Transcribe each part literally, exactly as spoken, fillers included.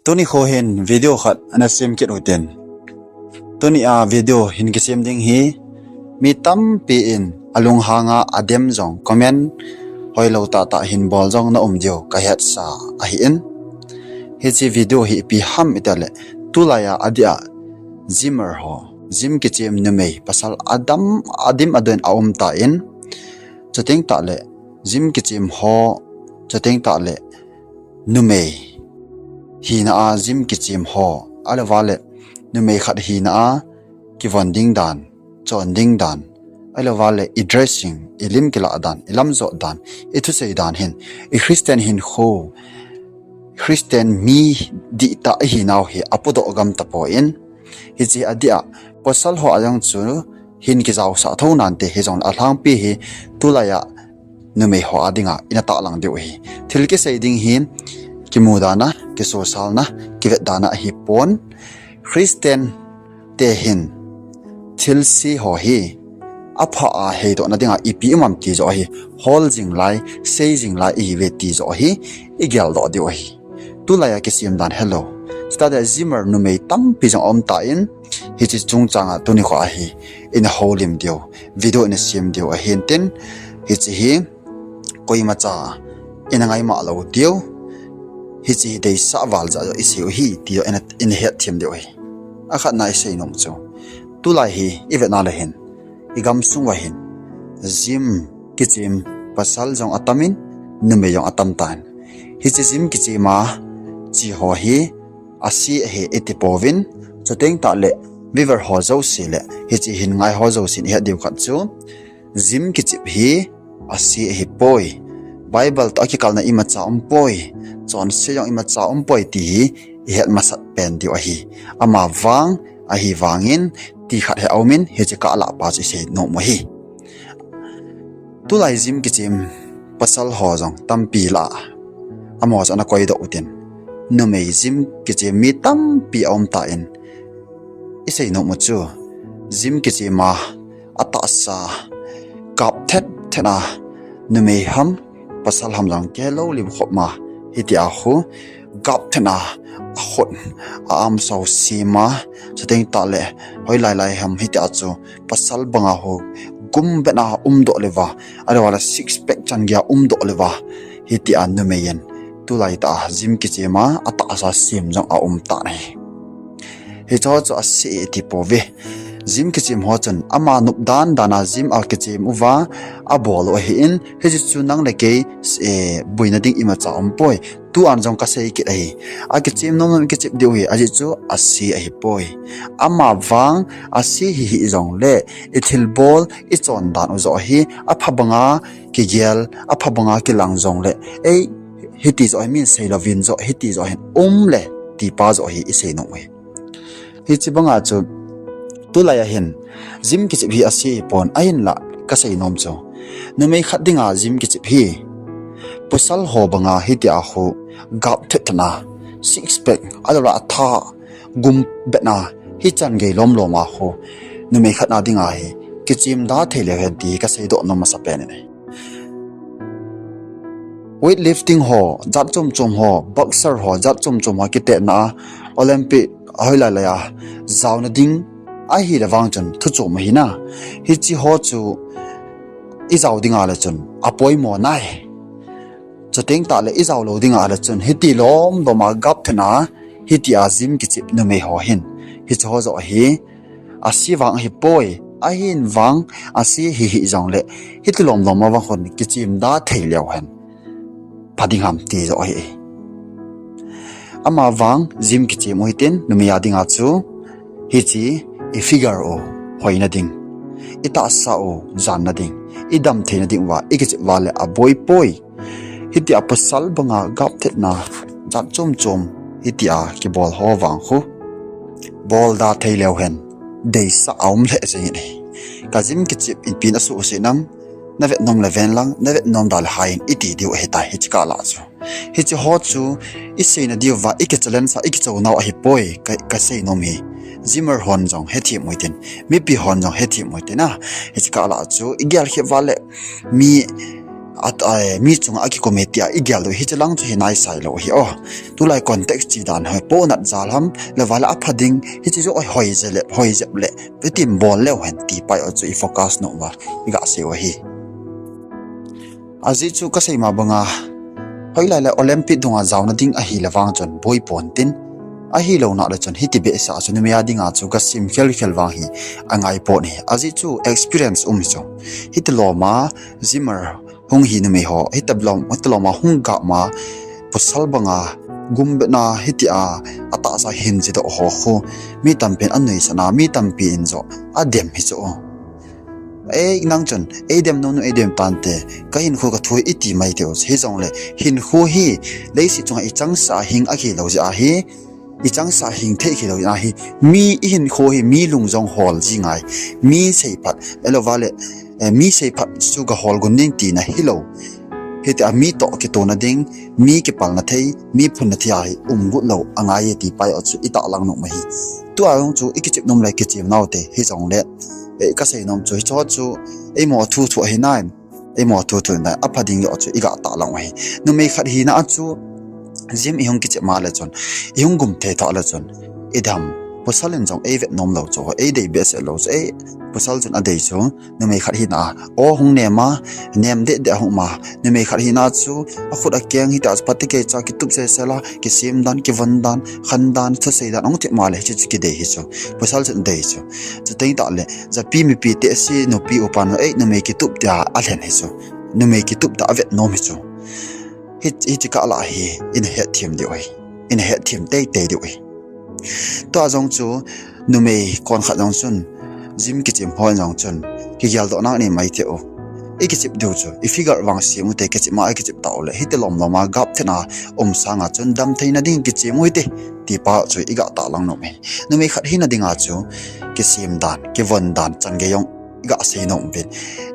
Tuni kho hin video khat ana sem kit u tin. Tuni a video hin kisem ding hi mi tampi in alunghanga adem jong comment hoilou tahtah hin bol jong na um diu kahetsa ahin. Hiche video hi ipi ham itile, tulai a adia gymmer ho, gym kichem numei pasal adam adim adon aum tan, chuteng tahle gym kichem ho, chuteng tahle numei hina a gym kichem ho, ahilouva le numei khat hina a kivon ding dan, chon ding dan, ahilouva le i dressing, i lim kilah dan, i lamjot dan, i thusei dan hin, i Christian hinkho, Christian mi dihtah ihinau hi apodoh gam tapon, hiche adia pasal ho a jong chu hin kijaosah thou nante, hijongle alhangpi hi tulai a numei ho a dinga ina tahlang diu ahi. Thil kisei ding hi kimu dan a, kisosalna, kivet dan a ahipon, Christian te hin thilse ho hi apha a heidohna dinga ipi um am ti joh hi hol jing lai, sei jing lai ihiuve ti joh hi igeldoh diu ahi. Tulai a kisem dan helou, chutah le gymmer numei tampi jong aum tan, hiche chungchang a tuni kho a hi ina houlim diu, video ina sem diu ahin tin, hiche hi koimacha ina ngaimah lou diu, hiche hi deisah val jat joh isei u ahi ti joh ina, ina hetthem diu ahi. Akhatna isei nom chu, tulai hi ivet na le hin, i gamsung uva hin gym kichem pasal jong atam in, numei jong atam tan. Hiche gym kichem a che ho hi ase ahi iti pouvin, chuteng tahle viewer ho jouse le hiche hin ngai ho jousen ihet diu khat chu, gym kichep hi ase ahipoi. Bible toh akikalna imacha umpoi, chonse jong imacha umpoi ti hi ihet masat pen diu ahi. Amavang, ahivangin ti khat hi aumin, hiche kalah pa chu isei nom u ahi. Tulai gym kichem pasal ho jong tampi lah a, amaho chu ana koidoh u tin, numei gym kichem mi tampi aum tan, isei nom u chu, gym kichem a atahsa gap thet thet a, numei ham pasal ham jong kihelou lim khop ma, hitia khu gap thet a, akhut a arm chu sem a, chuteng tahle hoilai lai ham hitia chu pasal banga khu gum bet a umdoh leuva, ahilouva le six pack chan geiya umdoh leuva, hitia numei in tulai tah a gym kichem a atahsa sem jong aum tan ahi. Hicheho chu ase iti pouve. Gym kichem ho chun ama nop dan dan a gym akichem uva abol u ahin, hiche chu nang le kei, eh, boina ding imacha umpoi. Tu an jong kasei kit ahi. Akichem nom nom kichep diu ahi, ajeh chu ase ahipoi. Amavang, ase hihih jongle, i thilbol, i chon dan u joh hi apha banga kigel, apha banga kilang jongle, ei, hiti joh hi min seilouvin joh, hiti joh hin um le, ti pa joh hi isei nom u ahi. Hiche banga chu tulai a hin gym kichep hi ase ahipon, ahinla kasei nom chu, numei khat dinga gym kichep hi pasal ho banga hitia khu gap thet thet a, six pack, ahilouva le atha gum bet a, hichan gei lom lom a khu numei khat na dinga hi kichem da thei leu hen ti hi kaseidoh nom masapen in ahi. Weightlifting ho jat chom chom ho, boxer ho jat chom chom ho kitetna a, Olympic, hoilai lai a jaona ding ahile vang chun thu chom ahina, hicheho chu ijao dinga le chun apoimo nai. Chuteng tahle ijao lou dinga le chun hiti lom lom a gap thet a, hitia gym kichep numei ho hin, hicheho joh hi ase vang ahipoi, ahin vang ase hihih jongle, hiti lom lom a vang khun kichem da thei leu hen pha ding ham ti joh ahi. Amavang gym kichem u hitin, numei a dinga chu, hiche i figure u hoina ding, i tahsa u janna ding, i dam theina ding uva ikichep uva le aboipoi. Hitia pasal banga gap thetna jat chom chom hitia kibol ho vang khu bol da thei leu hen deisah aum lheh jengin ahi. Ka gym kichep in ipi nasuhset nam, navet nom le ven lang, navet nom da le hai in iti diu ahitai hiche kalah chu. Hicheho chu iseina diuva iki challenge a iki chonau ahipoi, ka, kasei nom hi. Gymmer hon jong hethem u hitin, mipi hon jong hethem u hitin a. Hiche kalah chu igel khep uva le mi at, eh, mi chunga akikum e tia igel diu hiche lang chu hi naisai lou hi o. Tulai context chi dan hoi ponat jal ham, le vale apha ding, hiche chu oi hoi je le, hoi jep le, itim bol leu hen ti pai o chu i focus nom uva, iga sei u ahi. Ajeh chu kasei ma banga, hoilai le Olympic dunga jaona ding ahile vang chun boi pon tin, ahilou na le chun hiti behseh a chu numei a dinga chu gasem khel khel vang hi angai pon ahi. Ajeh chu experience um hi chu. Hiti loma, gymmer hung hi numei ho, hiti lom, hiti loma hung gah ma, pasal banga, gumbetna hitia, atahsa hin jidoh ho khu, mi tampin anuisat na, mi tampi in joh adem hi chu. Ei, nang chun, eidem nom nom, eidem tante, kahinkho kathu iti mai teu, hijongle, hinkho hi, leiset chunga ichangseh a hing akilou jeh ahi, ichangseh a hing thei kilou jeh ahi, mi ihinkho hi, mi lung jong hol ji ngai, mi seiphat, ahilou vale, eh, mi seiphat chu gahol gun ding tina hilou. Hitia mi toh kitona ding, mi kipalna thei, mi phunna thei a hi um got lou angai e ti pai o chu itahlang nom ahi. Tua jong chu ikichep nom le kichem nau te, hijongle, eh, kasei nom chu, hicho chu, eimo thu thu ahi nai, eimo thu thu nai, apha ding joh chu iga tahlang u ahi. Numei khat hina a chu, gym ihung kichep ma le chun, ihung gum thei tha le chun, idam, pasal in jong eivet nom lou chu, eidei behseh lou chu, ei, pasal chun adei chu, numei khat hina a, o hung nem a, nem deh deh hung ma, numei khat hina chu, akhut akeng hita chu, phatecha kitup sel sel a, kisem dan, kivon dan, khan dan, thusei dan, ahung thep ma le, hiche chu kidei hi chu, pasal chun dei chu. Chuteng tah le, japi mipi tehse, nupi upa nu, ei, numei kitup tia alhen hi chu. Numei kitup ta avet nom hi chu. Hi, hiche kah lah hi, ina hetthem diu ahi. Ina hetthem teitei diu ahi. Tua jong chu, numei kon khat jong chun, gym kichem ho jong chun, kigeldoh na nei mai teu. Ikichep diu chu, i figure vang sem u te, kichep ma ikichep tau le, hiti lom lom a gap thena um sanga chun, dam theina ding kichem u hite, ti pa chu iga tahlang nom ahi. Numei khat hina dinga chu, kisem dan, kivon dan, changei jong iga sei nom uvin.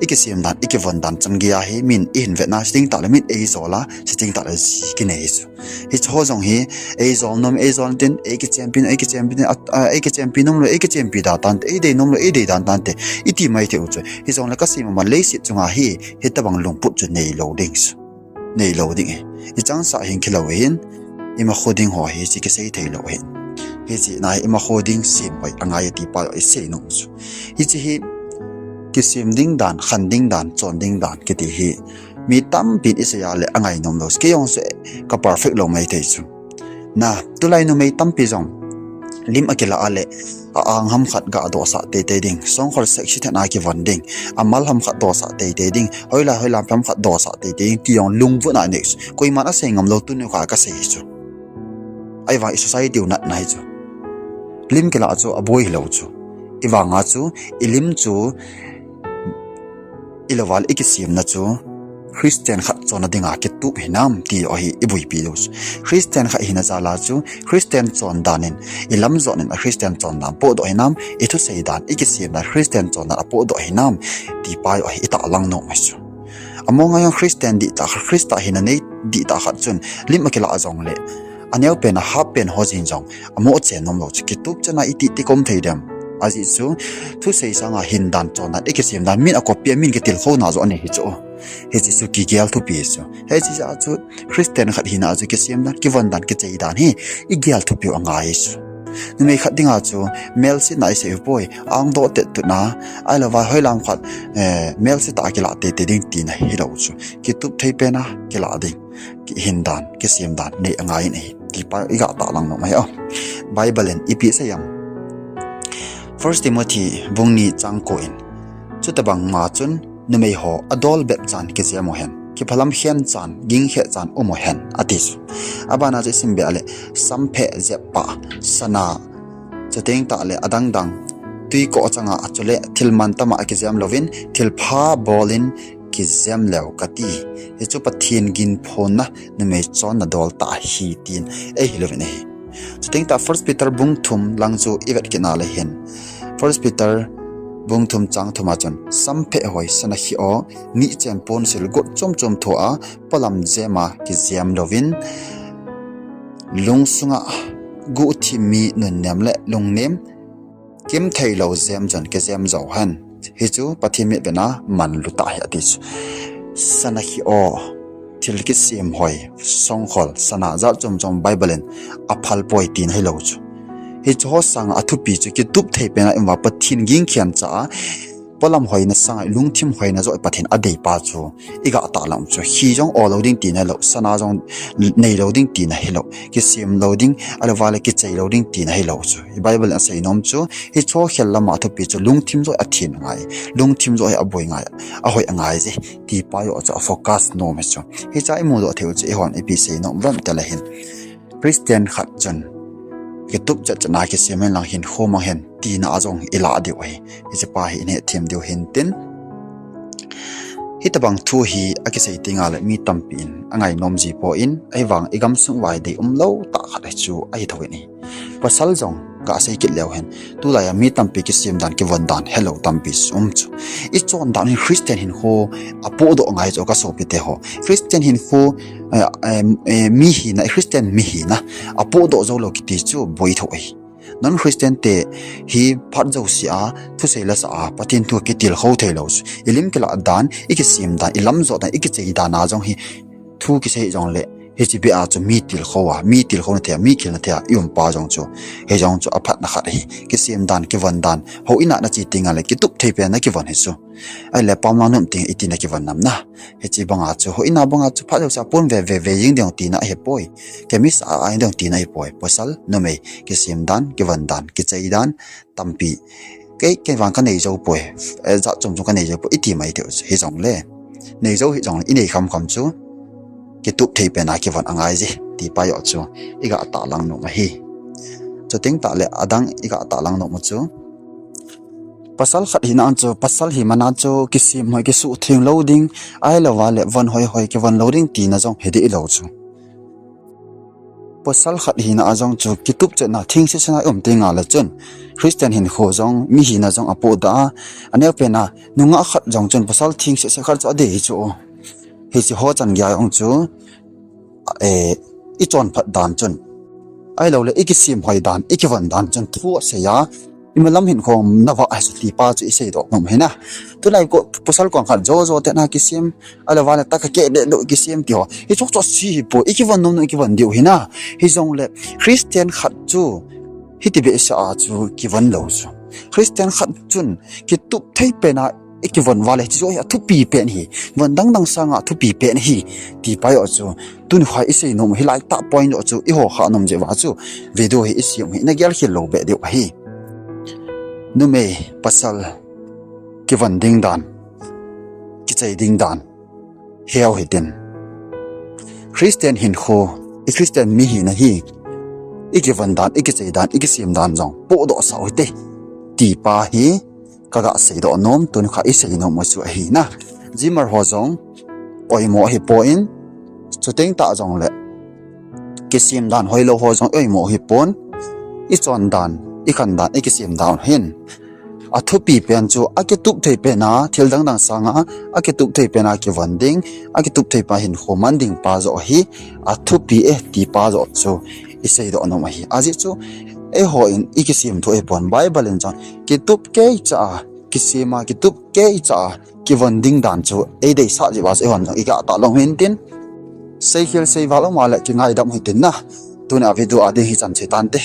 Ikisem dan, ikivon dan changei a hi, min ihin vetna, chuteng tah le min eijol a, chuteng tah le ji kinei chu. Hicho jong hi, eijol nom, eijol tin, eikichempi, eikichempi tin, a, a, eikichempi nom lou, eikichempi da tante, eidei nom lou, eidei dan tante, iti mai teu chu. Hijongle kasei ma bang leiset chunga hi, hitabang lungput chu neilou ding chu. Neilou ding e. Ichangseh a hing kilou hin, imakho ding ho hi, hiche kisei theilou hin. Hiche na hi imakho ding sem hoi angai e ti pa isei nom chu. Hiche hi, kisem ding dan, khan ding dan, chon ding dan, kiti hi, mi tampin isei a le angai nom lou. Kei jong chu ka perfect lou mai thei chu. Na, tulai numei tampi jong, lim akilah a le, a-ang ham khat ga dohsah teitei ding, songkhol sexy thet a kivon ding, amal ham khat dohsah teitei ding, hoilai hoilai ham khat dohsah teitei ding, ti jong lungvun a nei chu. Koiman asei ngam lou tuni kha kasei chu. Ahivang i society u natna hi chu. Lim kilah chu aboi hilou chu. Ivanga chu, ilim chu, ilou vale ikisemna chu, Christian khat chonna dinga kitup hinam ti ahi iboipi diu chu. Christian khat hina jal a chu, Christian chondan in, ilam jot in a Christian chondan apohdoh hinam, ithusei dan, ikisemna Christian chondan apohdoh hinam, ti pa ahi itahlang nom ahi chu. Among a jong Christian dihtah khat, Christa hina nei dihtah khat chun, lim akilah jongle, aneopen a half pen ho jeng jong, amoh chen nom lou chu, kitup chan a iti ti kom thei dem. Ajeh chu, thusei sanga hindan chondan, ikisem dan, min acopy a, min kitilkhouna joh anei hi chu. Hiche chu kigel thupi chu. Hiche jeh a chu, Christian khat hina a chu kisem dan, kivon dan, kichei dan hi, igel thupiu angai chu. Numei khat dinga chu, melsetna isei u poi, angdoh tet tutna, ahilou va hoilai ham khat, eh, melsetah a kilah teitei ding tina hilou chu. Kitup thei pen a, kilah ding, kihin dan, kisem dan, nei angai in ahi, ti pa iga tahlang nom ahi o. Bible in ipi asei em? First Timothy bung ni chang ko in, chutobang ma chun, numei ho, adol bep chan kijem u hen, kiphalam khen chan, gingkhe chan um u hen, ati chu. Abana chu isim be a le, sampheh, jeppah, sana, chuteng tah le adang dang, twikoh changa, chule thil mantam a kijem louvin, thilpha bol in kijem leu kati. Hichu Pathen ginphonna, numei chonna dol tah ahi tin eihil uvin ahi. Chuteng tah First Peter bung thum lang chu ivet kit na le hin, First Peter bung thum chang thum a chun, sampheh hoi, sana khi o, nihchen ponsil, got chom chom tho a, polam jem a kijem louvin, lungsunga guhthim mi nunnem le lungnem kimtheilou jem chun kijem jou hen. Hichu Pathen mitvetna manlu tah ahi ati chu. Sana khi o, thil kisem hoi, songkhol, sana jat chom chom Bible in aphal poi tina hilou chu. Hiche ho sanga athupi chu kitup thei pena ium uva Pathen gingkhen cha a, polam hoina sanga lungthim hoina joh Pathen adeipa chu iga tahlang chu. Khi jong o lou ding tina hilou, sana jong nei lou ding tina hilou, kisem lou ding, ahilouva le kichei lou ding tina hilou chu. Bible in asei nom chu, hiche ho khel lama athupi chu lungthim joh hi athen ngai, lungthim joh hi aboi ngai, ahoi angai je, tipa joh chu afocus nom hi chu. Hicha imudoh theiu chu eihon ipi sei nom uvem tile hin, Christian khat chun kitup chet chetna kisem hen lang hinkho mang hen tina a jong ilah diu ahi. Hichepa hi inhetthem diu hintin, hitobang thu hi akisei tengle mi tampi in angai nom jipoi, ahivang igamsung uva hi dei umlou tah khat hi chu ahi thou in ahi. Pasal jong gasei kit leu hen, tulai a mi tampi kisem dan kivon dan helou tampi um chu. Ichon dan hi Christian hinkho apohdoh ngai chu kasopite ho. Christian hinkho, eh, eh, eh, mi hina, Christian mi hina apohdoh joulou kiti chu boi thou ahi. Non Christian te hi phat jouse a thusei lasah a Pathen thu kitilkhou theilou chu, ilim kilah dan, ikisem dan, ilamjot dan, ikichei dan a jong hi thu kisei jongle, hiche beh a chu mi tilkhou a, mi tilkhouna thei a, mi khilna thei a iumpa jong chu, hijong chu aphatna khat ahi. Kisem dan, kivon dan, houin a nache tengle kitup thei pena kivon hi chu. Ahile pamlang nom teng iti nakivon nam na. Hiche banga chu, houin a banga chu phat jouse a pon veve ve jeng ding tina ahipoi. Kemisa a ding tina ahipoi. Pasal, numei, kisem dan, kivon dan, kichei dan tampi, kei, kei vang kanei joupoi, eh, jat chom chom kanei joupoi iti mai thei u chu. Hijongle, nei jou hijongle inei khamkham chu kitup thei pena kivon angai je, tipa joh chu iga tahlang nom ahi. Chuteng tahle adang iga tahlang nom u chu, pasal khat hina a chu, pasal hi mana chu kisem hoi, kisuhtheng lou ding, ahilouva le von hoi hoi kivon lou ding tina jong hi dei lou chu. Pasal khat hina a jong chu kitup chetna thengset sena um tengle chun, Christian hinkho jong, mi hina jong apohdoh a, aneopen a nungah khat jong chun pasal thengset se khat chu adei hi chu. Hiche ho chan geiya jong chu, eh, ichonphat dan chun, ahiloule ikisem hoi dan, ikivon dan chun thu asei a, imalam hinkho navah ahi chu tipa chu iseidoh nom hina. Tulai ko pasal kong khat jo jo tena kisem, ahilouva le taka keh deh deh kisem ti ho, hichu chu ase hipoi, ikivon nom nom ikivon diu hina. Hijongle Christian khat chu hiti behseh a chu kivon lou chu. Christian khat chun kitup thei pena ikivon uva le hiche joh hi athupi pen ahi, von dang dang sanga athupi pen ahi, tipa joh chu tuni kha isei nom u hilai tah point joh chu iho kha nom jeh uva chu video hi isem hi nagel khel lou beh diu ahi. Numei pasal kivon ding dan, kichei ding dan, heu hitin, Christian hinkho, i Christian mi hina hi ikivon dan, ikichei dan, ikisem dan jong pohdoh sah u hite, tipa hi kaga seidoh nom, tuni kha isei nom u chu ahina. Gymmer ho jong oimo ahipoi, chuteng tah jongle kisem dan hoilou ho jong oimo ahipon, ichon dan, ikhan dan, ikisem dan hin athupi pen chu akitup thei pena, thil dang dang sanga akitup thei pena kivon ding, akitup thei pa hinkho man ding pa joh hi athupi e tipa joh chu iseidoh nom ahi. Ajeh chu eihon ikisem thu ahipon, Bible in chun kitup keicha a kisem a, kitup keicha a kivon ding dan chu eideisah jeh uva chu eihon jong iga tahlang u hintin, seikhel seival um a le kingaidam u hitin na. Tuni a video a ding hichan che tante.